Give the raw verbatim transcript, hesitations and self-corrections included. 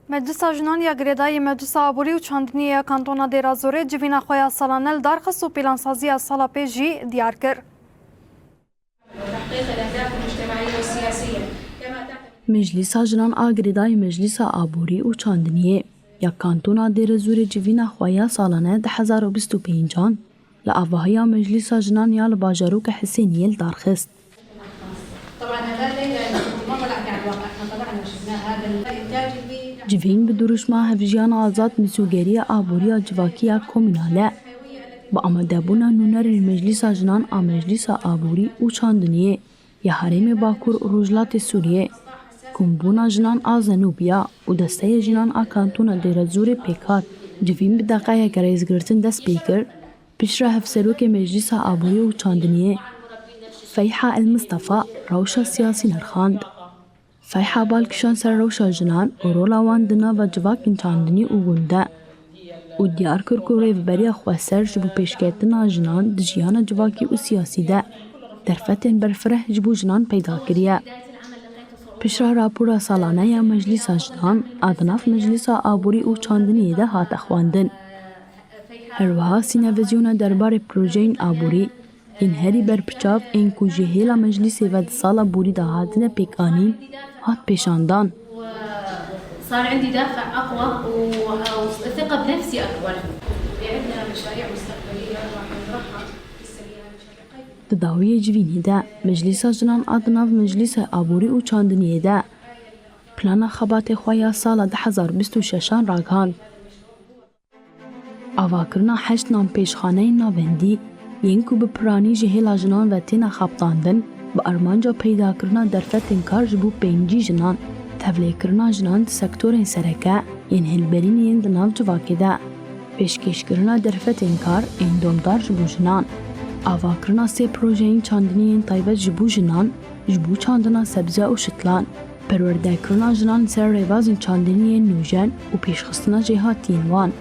Meclisa Jinan ya girêdayî Meclisa Aborî û Çandiniyê ya Kantona Dêrazorê civîna xwe ya salane li dar xist û plansaziya sala pê jî diyar kir. Meclisa Jinan a girêdayî Meclisa Aborî û Çandiniyê ya Kantona Dêrazorê civîna xwe ya salane du hezar û bîst û pêncan li avahiya Meclisa Jinan ya li bajarokê Hisêniyê li dar xist. Civîn bi duruşma hevjiyana azad, misûgeriya aborî ya civakî ya komînal e. Bi amadebûna nûnerên Meclisa Jinan a Meclisa Aborî û Çandiniyê ya Herêmê Bakur û Rojhilatê Sûriyê, Kombûna Jinan a Zenûbiya û Desteya Jinan a Kantona Dêrazorê pêk hat. Civîn bi deqeyeke rêzgirtin dest pê kir. Piştre hevserokê Meclîsa Aborî û Çandiniyê Feyha El Mistefa rewşa siyasî nirxand. Feyha bal kişand ser rewşa jinan û rola wan di nava civakên çandinî û gund de û diyar kir ku rêveberiya xweser ji bo pêşketina jinan di jiyana civakî û siyasî de derfetên berfireh ji bo jinan peyda kiriye. Piştre rapora salane ya Meclîsa Jinan a di nav Meclîsa Aborî û Çandiniyê de hate xwendin. Her wiha sînevizyona derbarê projeyên aborî yên herî berbiçav ên ku ji hêla meclîsê ve di sala borî de hatine pêkanîn hat pêşandan. صار عندي دافع أقوى و-، وثقة بنفسي أكبر. عندنا مشاريع مستقبلية راح نطرحها في السريع. Di dawiyê civînê de Meclîsa Jinan a di nav Meclîsa Aborî û Çandiniyê de plana xebatê xwe ya sala du hezar bîst û şeşan ragihand. Avakirina heşt nanpêşxaneyên navendî yên ku bi piranî ji hêla jinan ve têne xebitandin, bi armanca peydakirina derfetên kar ji bo pêncî jinan, tevlêkirina jinan di sektorên sereke yên hilberînê yên di nav civakê de, pêşkêşkirina derfetên kar ên domdar ji bo jinan, avakirina sê projeyên çandinî yên taybet ji bo jinan, ji bo çandina sebze û şitlan, perwerdekirina jinan li ser rêbazên çandinî yên nûjen û pêşxistina jêhatiyên wan.